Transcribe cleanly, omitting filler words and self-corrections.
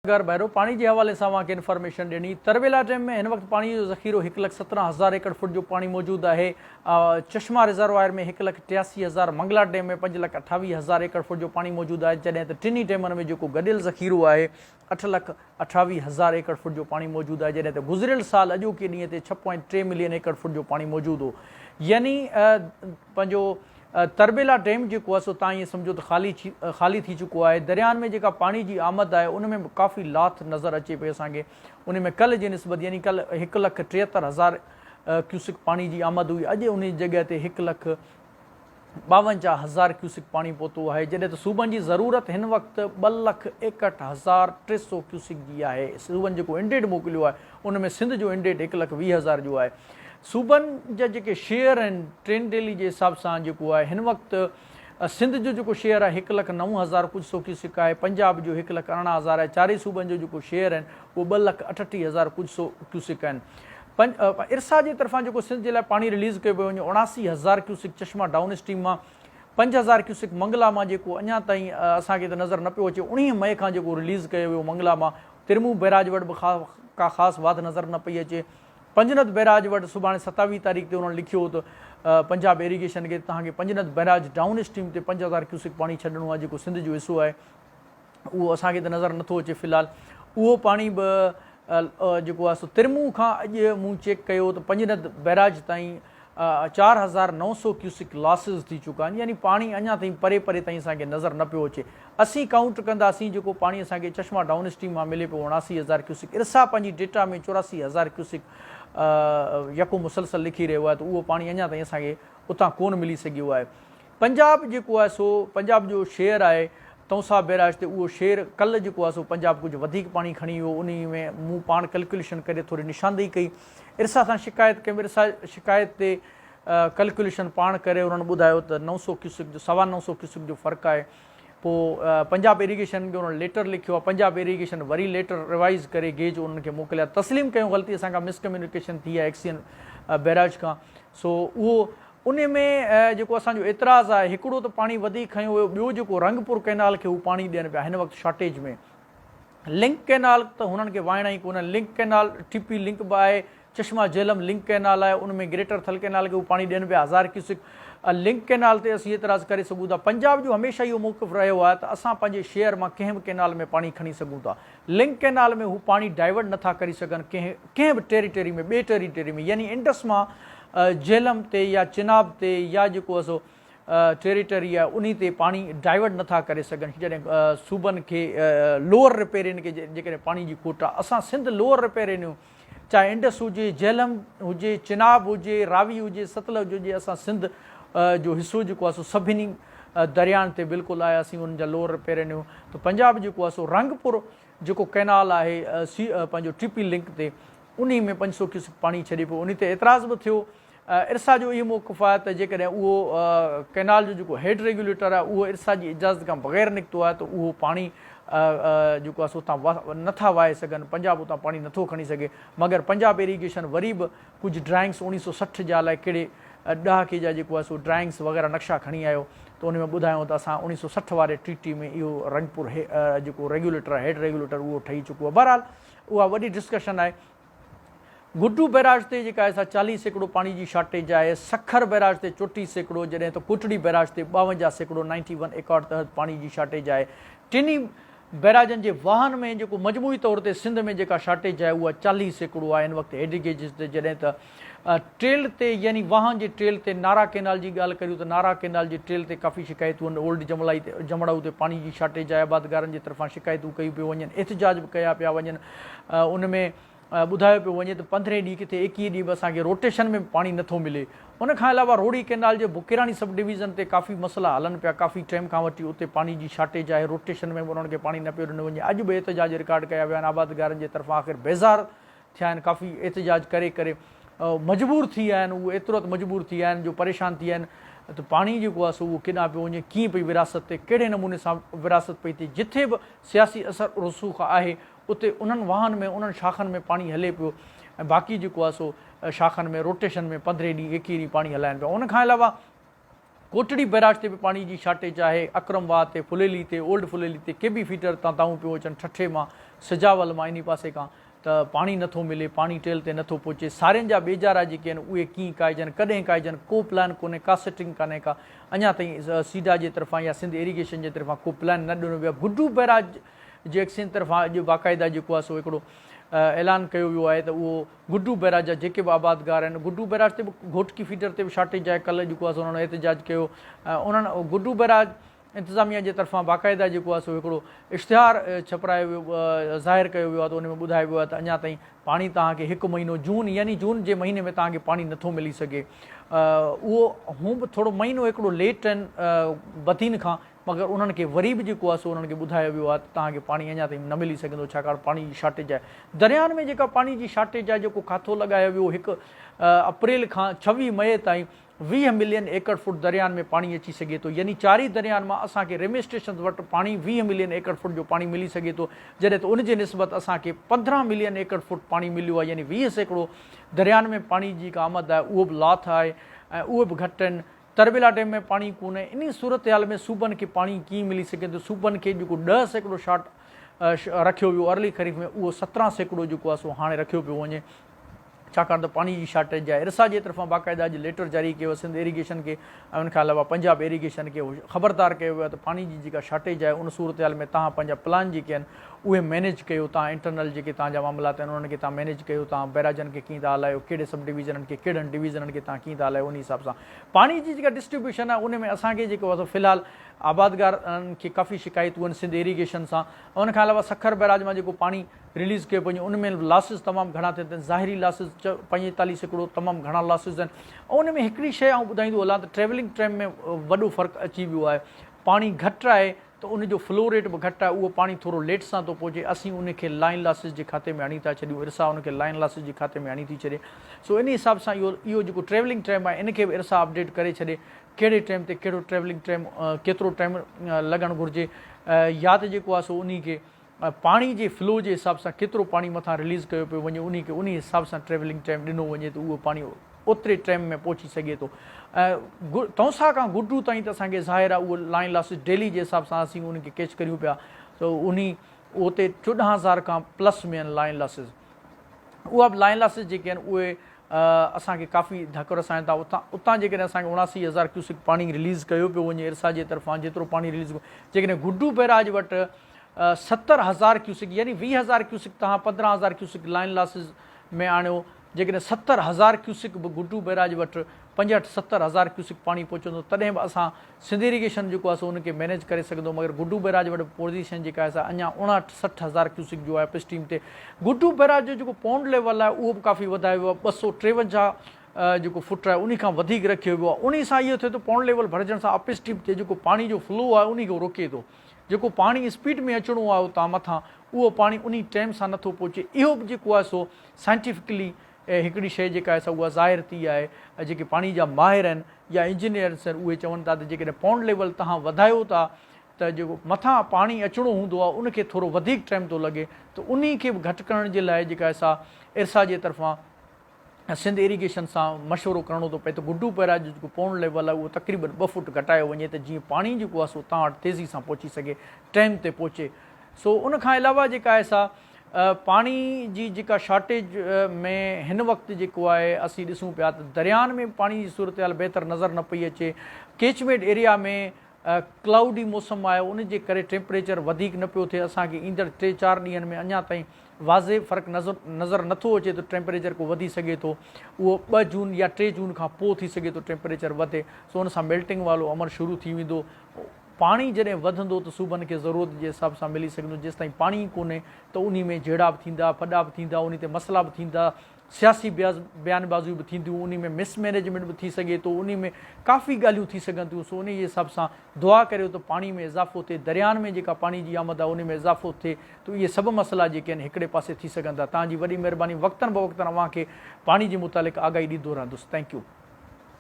گهر ڀيرو پاڻي جي حوالي سان اوهان کي انفارميشن ڏني. تربيلا ڊيم ۾ هن وقت پاڻي جو ذخيرو هڪ لک 17 هزار ايڪڙ فوٽ جو پاڻي موجود آهي. چشما ريزروائر ۾ هڪ لک 83 هزار، منگلا ڊيم ۾ 5 لک 28 هزار ايڪڙ فوٽ جو پاڻي موجود آهي جڏهن ته ٽنهي ڊيمن ۾ جيڪو گڏيل ذخيرو آهي 8 لک 28 هزار ايڪڙ فوٽ جو پاڻي موجود آهي جڏهن ته گذريل سال اڄوڪي ڏينهن تي ڇهه پوائنٽ ٽي ملين ايڪڙ فوٽ جو پاڻي موجود هو يعني پنهنجو تربيلا ڊيم جيڪو آهي سو تان ائين سمجهو ته خالي خالي ٿي چڪو آهي. درياهن ۾ جيڪا پاڻي جي آمد آهي ان ۾ به ڪافي لاٿ نظر اچي پئي اسان کي. ان ۾ ڪلهه جي نسبت يعني ڪلهه هڪ لک 73 هزار ڪيوسڪ پاڻي جي آمد هئي اڄ ان جي جڳهه تي هڪ لک 52 هزار ڪيوسڪ پاڻي پهتو آهي جڏهن ته صوبن جي ضرورت هن وقت ٻه لک 61 هزار 300 ڪيوسڪ جي آهي. صوبن جيڪو انڊيٽ موڪليو آهي ان ۾ سنڌ جو انڊيٽ هڪ لک 20 هزار جو آهي. صوبن جا جيڪي شيئر آهن ٽين ڊيلي جي حساب سان جيڪو آهي هن وقت سنڌ جو جيڪو شيئر آهي هڪ لک 9 هزار ڪجهه سو ڪيوسڪ آهي، پنجاب جو هڪ لک 18 هزار آهي، چارئي صوبن جو جيڪو شيئر آهن اهو ٻه لک 38 هزار ڪجهه سو ڪيوسڪ آهن. ارسا جي طرفان جيڪو سنڌ جي لاء پاڻي رليز ڪيو پيو وڃي 79 هزار ڪيوسڪ چشما ڊائون اسٽريم مان، 5 هزار ڪيوسڪ منگلا مان جيڪو اڃا تائين اسان کي ته نظر نه پيو اچي 19 مئي کان جيڪو رليز ڪيو ويو منگلا مان ترمون بئراج وٽ به ڪا خاص واڌ نظر نه پئي اچي. پنجند بئراج وٽ سڀاڻي 27 تاريخ تي انهن لکيو هو ته پنجاب ايريگيشن کي توهان کي پنجند بئراج ڊائون اسٽريم تي 5000 ڪيوسڪ پاڻي ڇڏڻو آهي جيڪو سنڌ جو حصو آهي اهو اسان کي ته نظر نٿو اچي في الحال اهو پاڻي به جيڪو آهي سو ترمون کان اڄ مون چيڪ ڪيو ته پنجند بئراج تائين 4900 ڪيوسڪ لاسز ٿي چڪا آهن يعني پاڻي اڃا تائين پري پري تائين اسان کي نظر نه پيو اچي. اسين ڪائونٽ ڪنداسين جيڪو پاڻي اسان کي چشما ڊائون اسٽريم مان ملي پيو 79 هزار ڪيوسڪ ارسا پنهنجي ڊيٽا ۾ 84 هزار ڪيوسڪ يڪو مسلسل لکي رهيو آهي ته اهو پاڻي اڃا تائين اسان کي اتان ڪونه ملي سگهيو آهي. پنجاب جيڪو آهي سو پنجاب جو شيئر آهي تونسا بئراج تي اهو شيئر ڪلهه جيڪو آهي سو پنجاب ڪجهه وڌيڪ پاڻي کڻي ويو انهي ۾ مون پاڻ ڪلڪيوليشن ڪري ٿوري نشاندهي ڪئي ارسا سان شڪايت ڪيم ارسا شڪايت تي ڪلڪيوليشن پاڻ ڪري انهن ٻڌايو ته 900 ڪيوسڪ جو سوا 900 ڪيوسڪ جو فرق آهي پوء پنجاب ايريگيشن کي انهن ليٽر لکيو آهي پنجاب ايريگيشن وري ليٽر ريوائز ڪري گيج انهن کي موڪليا تسليم ڪيون غلطي اسان کان مس ڪميونيڪيشن ٿي آهي ايڪسين بئراج کان سو اهو انهي ۾ جيڪو اسان جو اعتراض آهي هڪڙو ته پاڻي وڌيڪ کنيو ويو ٻيو جيڪو رنگپور ڪئنال کي هو پاڻي ڏين پيا هن وقت شارٽيج ۾ لنڪ ڪئنال ته هنن کي وائڻا ئي ڪونهن link canal T P link به آهي چشما جهلم لنڪ ڪئنال آهي ان ۾ گريٽر ٿل ڪئنال کي هو پاڻي ڏين پيا هزار ڪيوسڪ لنڪ ڪئنال تي اسين اعتراض ڪري سگهون ٿا پنجاب جو هميشه اهو موقف رهيو آهي ته اسان پنهنجي شيئر مان ڪنهن به ڪئنال ۾ پاڻي کڻي سگهون ٿا لنڪ ڪئنال ۾ هو پاڻي ڊائيورٽ نٿا ڪري سگهن ڪنهن ڪنهن به ٽيريٽري ۾ ٻي ٽيريٽري ۾ يعني انڊس مان جهلم تي يا چناب تي يا جيڪو سو ٽيريٽري آهي انهي تي پاڻي ڊائيورٽ نٿا ڪري سگهن جڏهن صوبن کي لوئر رپيرين کي جيڪڏهن پاڻي جي کوٽ آهي اسان سنڌ لوئر رپيرين چاهي انڊس هجي، جهلم هجي، چناب هجي، راوي هجي، ستلج هجي اسان سنڌ جو حصو جيڪو آهي سو سڀني دريائن تي بلڪل آهي اسين انهن جا لوئر رپيرين آهيون ته پنجاب جيڪو آهي سو رنگپور جيڪو ڪئنال آهي سي پنهنجو ٽي پي لنڪ تي انهي ۾ 500 ڪيوسڪ پاڻي ڇڏي پيو انهي تي اعتراض به ٿيو ارسا جو اهو موقف آهي ته جيڪڏهن اهو ڪئنال جو جيڪو هيڊ ريگيوليٽر آهي اهو ارسا جي اجازت کان بغير نڪتو آهي ته اهو پاڻي جيڪو آهي سو اتان نٿا وهائي سگهن پنجاب اتان پاڻي نٿو کڻي سگهي مگر پنجاب ايريگيشن وري به ڪجهه ڊرائنگس 1960 جا الائي ڪهڙي ڏهاڪي جا جيڪو آهي سو ڊرائنگس وغيره نقشا کڻي آيو ته ان ۾ ٻڌايو ته اسان 1960 واري ٽريٽي ۾ اهو رنگپور جيڪو ريگيوليٽر آهي هيڊ ريگيوليٽر اهو ٺهي چڪو آهي بهرحال اها وڏي ڊسڪشن آهي گڊو بئراج تي جيڪا آهي سا 40% پاڻي جي شارٽيج آهي، سکر بئراج تي 34% جڏهن ته ڪوٽڙي بئراج تي 52% نائنٽي ون ايڪارڊ تحت پاڻي جي شارٽيج آهي. ٽنهي بئراجن جي واهن ۾ جيڪو مجموعي طور تي سنڌ ۾ جيڪا شارٽيج آهي اها 40% آهي هن وقت هيڊ گيجز تي جڏهن ته ٽيل تي يعني واهن جي ٽيل تي نارا ڪينال جي ڳالهه ڪريون ته نارا ڪينال جي ٽيل تي ڪافي شڪايتون آهن اولڊ جملائي تي جمڙائو تي پاڻي جي شارٽيج آهي آبادگارن جي طرفان شڪايتون ڪيون پيون وڃن احتجاج به ڪيا پيا وڃن ان ۾ ٻڌايو پيو وڃي ته پندرهين ڏينهن ڪٿي ايڪيهين ڏينهن به اسان کي روٽيشن ۾ به پاڻي نٿو ملي. ان کان علاوه روهڙي ڪئنال جي بڪيراڻي سب ڊويزن تي ڪافي مسئلا هلن پيا ڪافي ٽيم کان وٺي اتي پاڻي جي شارٽيج آهي روٽيشن ۾ به انهن کي پاڻي نه پيو ڏنو وڃي اڄ به احتجاج رڪارڊ ڪيا ويا آهن آبادگارن جي طرفان آخر بيزار ٿيا آهن ڪافي احتجاج ڪري ڪري مجبور ٿي ويا آهن اهي ايترو ته مجبور ٿي ويا آهن جو پريشان ٿي ويا آهن ته پاڻي جيڪو آهي سو اهو ڪيڏانهن پيو وڃي ڪيئن پئي ورهاست ٿئي ڪهڙي نموني سان ورهاست پئي ٿئي جٿي به سياسي اثر رسوخ آهي اتي انهن واهن ۾ انهن شاخن ۾ پاڻي هلي پيو ۽ باقي جيڪو آهي سو شاخن ۾ روٽيشن ۾ پندرهين ڏينهن ايڪيهين ڏينهن پاڻي هلائن پيا ان کان علاوه ڪوٽڙي بئراج تي به پاڻي جي شارٽيج آهي اڪرم واهه تي ڦليلي تي اولڊ ڦليلي تي ڪي بي فيڊر تان دانهون پيون اچن ٺٽي مان سجاول مان انهي پاسي کان ته پاڻي نٿو ملي، پاڻي ٽيل تي نٿو پهچي، سارين جا ٻيجارا جيڪي آهن اهي ڪيئن ڪاهجن، ڪڏهن ڪاهجن، ڪو پلان ڪونهي، ڪا سيٽنگ ڪانهي ڪا، اڃا تائين سيڊا جي طرفان يا سنڌ ايريگيشن جي طرفان ڪو پلان نه ڏنو ويو آهي، گڊو بئراج جي ايڪسين طرفان اڄ باقاعده جيڪو آهي سو هڪڙو اعلان ڪيو ويو آهي ته اهو گڊو بئراج جا جيڪي به آبادگار آهن، گڊو بئراج تي به گهوٽڪي فيڊر تي به شارٽيج آهي، ڪلهه جيڪو آهي سو انهن احتجاج ڪيو ۽ انهن گڊو بئراج انتظاميا جي طرفان باقاعده جيڪو آهي سو هڪڙو اشتهار ڇپرايو ويو ظاهر ڪيو ويو آهي ته ان ۾ ٻڌايو ويو آهي ته اڃا تائين پاڻي توهان کي هڪ مهينو جون يعني جون جي مهيني ۾ توهان کي پاڻي نٿو ملي سگهي اهو هون به ٿورو مهينو هڪڙو ليٽ آهن بدين کان مگر انهن کي وري به جيڪو آهي سو انهن کي ٻڌايو ويو آهي ته توهان کي پاڻي اڃا تائين نه ملي سگهندو ڇاڪاڻ پاڻي جي شارٽيج آهي درياهن ۾ جيڪا پاڻي جي شارٽيج آهي جيڪو کاٿو لڳايو ويو هڪ اپريل کان 26 مئي تائين 20 ملين ايڪڙ فوٽ دريائن ۾ پاڻي اچي سگهي ٿو يعني چارئي دريائن مان اسان کي ريمي اسٽيشنز وٽ پاڻي 20 ملين ايڪڙ فوٽ جو پاڻي ملي سگهي ٿو جڏهن ته ان جي نسبت اسان کي 15 ملين ايڪڙ فوٽ پاڻي مليو آهي يعني 20% دريائن ۾ پاڻي جي جيڪا آمد آهي اهو به لاٿ آهي ۽ اهي به گهٽ آهن تربيلا ڊيم ۾ پاڻي ڪونهي انهي صورتحال ۾ صوبن کي پاڻي ڪيئن ملي سگهي ٿو صوبن کي جيڪو 10% شارٽ رکيو ويو ارلي خريف ۾ اهو 17% جيڪو آهي سو هاڻي رکيو پيو وڃي ڇاڪاڻ ته پاڻي جي شارٽيج آهي. ارسا جي طرفان باقاعده اڄ ليٽر جاري ڪيو ويو سنڌ ايريگيشن کي ۽ ان کان علاوه پنجاب ايريگيشن کي خبردار ڪيو ويو آهي ته پاڻي جي جيڪا شارٽيج آهي ان صورتحال ۾ توهان پنهنجا پلان جيڪي آهن اهي مينيج ڪيو توهان انٽرنل جيڪي توهان جا معاملات آهن انهن کي توهان مينيج ڪيو توهان بئراجن کي ڪيئن ٿا هلايو ڪهڙي سب ڊويزنن کي ڪهڙن ڊويزنن کي توهان ڪيئن ٿا هلايو انهي حساب سان پاڻي جي جيڪا ڊسٽريبيوشن آهي ان ۾ اسان کي جيڪو آهي سو في الحال آبادگارن کي ڪافي شڪايتون آهن سنڌ ايريگيشن سان ان کان علاوه سکر بئراج مان جيڪو پاڻي رليز ڪيو پيو وڃي ان ۾ به لاسز تمام گهڻا ٿين ٿا ظاهري لاسز 45% تمام گهڻا لاسز آهن ۽ ان ۾ هڪڙي شيء آئون ٻڌائيندو هلان ته ٽريولنگ ٽائيم ۾ وڏو فرق اچي ويو آهي پاڻي گهٽ آهي ته ان جو فلو ريٽ به گهٽ آهي اهو پاڻي ٿورو ليٽ سان ٿو پهچي اسين ان کي لائن لاسز جي کاتي ۾ آڻي ٿا ڇڏيون ارسا ان کي لائن لاسز جي کاتي ۾ آڻي ٿي ڇڏي سو ان حساب سان اهو اهو جيڪو ٽريولنگ ٽائيم آهي ان کي به ارسا اپڊيٽ ڪري ڇڏي ڪهڙي ٽائيم تي ڪهڙو ٽريولنگ ٽائيم ڪيترو ٽائيم لڳڻ گهرجي يا ته جيڪو آهي سو انهي کي پاڻي جي فلو جي حساب سان ڪيترو پاڻي مٿان رليز ڪيو پيو وڃي انهي کي انهي حساب سان ٽريولنگ ٽائيم ڏنو وڃي ته اهو پاڻي اوتري ٽائيم ۾ پهچي سگهي ٿو ۽ تونسا کان گڊو تائين ته اسان کي ظاهر آهي اهو لائين لاسز ڊيلي جي حساب سان اسين انهي کي ڪيچ ڪريون پيا ته انهي اتي 14000 کان پلس ۾ آهن لائين لاسز اها به لائين لاسز جيڪي آهن اهي اسان کي ڪافي ڌڪ رسائن ٿا اتان اتان جيڪڏهن اسان کي 79000 ڪيوسڪ پاڻي رليز ڪيو پيو وڃي ارسا جي طرفان جيترو پاڻي رليز جيڪڏهن گڊو بئراج وٽ 70000 ڪيوسڪ يعني 20000 ڪيوسڪ تهان 15000 ڪيوسڪ لائين لاسز ۾ آڻيو جيڪڏهن 70000 ڪيوسڪ به گڊو بئراج وٽ 65 70000 ڪيوسڪ پاڻي پهچندو تڏهن به اسان سنڌ ايريگيشن جيڪو آهي سو ان کي مينيج ڪري سگهندو مگر گڊو بئراج وٽ پوزيشن جيڪا آهي سا اڃا 59 60000 ڪيوسڪ جو آهي اپ اسٽريم تي گڊو بئراج جو جيڪو پونڊ ليول آهي اهو به ڪافي وڌايو ويو آهي 253 جيڪو فٽ آهي انهي کان وڌيڪ رکيو ويو آهي انهي سان اهو ٿئي ٿو پونڊ ليول ڀرجڻ سان اپ اسٽريم تي جيڪو پاڻي جو فلو آهي انهي کي روڪي ٿو جيڪو پاڻي اسپيڊ ۾ اچڻو آهي اتان مٿان اهو پاڻي انهي ٽيم سان نٿو پهچي اهو به جيڪو آهي سو سائنٽيفڪلي هڪڙي شيء جيڪا آهي سا اها ظاهر ٿي آهي ۽ جيڪي پاڻي جا ماهر آهن يا انجنيئرس آهن اهي چون ٿا ته جيڪڏهن پونڊ ليول توهان وڌايو ٿا ته جيڪو مٿان پاڻي اچڻو هوندو آهي ان کي ٿورو وڌيڪ ٽائيم ٿو لڳي ته انهي کي به گهٽ ڪرڻ جي لاء جيڪا آهي سا ارسا جي طرفان سنڌ ايريگيشن سان مشورو ڪرڻو ٿو پئي ته گڊو بئراج جو جيڪو پونڊ ليول آهي اهو تقريبن ٻه فوٽ گهٽايو وڃي ته جيئن پاڻي جيڪو آهي سو توهان وٽ تيزي سان پهچي سگهي ٽائيم تي پهچي سو ان کان علاوه جيڪا آهي سا پاڻي جي جيڪا شارٽيج ۾ هن وقت جيڪو آهي اسين ڏسون پيا ته دريائن ۾ پاڻي جي صورتحال بهتر نظر نه پئي اچي ڪيچمينٽ ايريا ۾ ڪلائوڊي موسم آهي ان جي ڪري ٽيمپريچر وڌيڪ نه پيو ٿئي اسان کي ايندڙ ٽي چار ڏينهن ۾ اڃا تائين واضح فرق نظر نظر نٿو اچي ته ٽيمپريچر ڪو وڌي سگهي ٿو اهو 2 جون يا 3 جون کان پوء ٿي سگهي ٿو ٽيمپريچر وڌي سو ان سان ميلٽنگ والو عمل شروع ٿي ويندو پاڻي جڏهن وڌندو ته صوبن کي ضرورت جي حساب سان ملي سگهندو، جيستائين پاڻي ئي ڪونهي ته انهي ۾ جهيڙا به ٿيندا، ڦڏا به ٿيندا، انهي تي مسئلا به ٿيندا، سياسي بيان بازيون به ٿينديون، انهي ۾ مس مئنيجمينٽ به ٿي سگهي ٿو، انهي ۾ ڪافي ڳالهيون ٿي سگهن ٿيون، سو انهي جي حساب سان دعا ڪريو ته پاڻي ۾ اضافو ٿئي، درياهن ۾ جيڪا پاڻي جي آمد آهي انهي ۾ اضافو ٿئي ته اهي سڀ مسئلا جيڪي آهن هڪڙي پاسي ٿي سگهن ٿا. توهان جي وڏي مهرباني وقتن بوقتن اوهان کي پاڻي جي متعلق آگاهي ڏيندو رهندس. Thank you.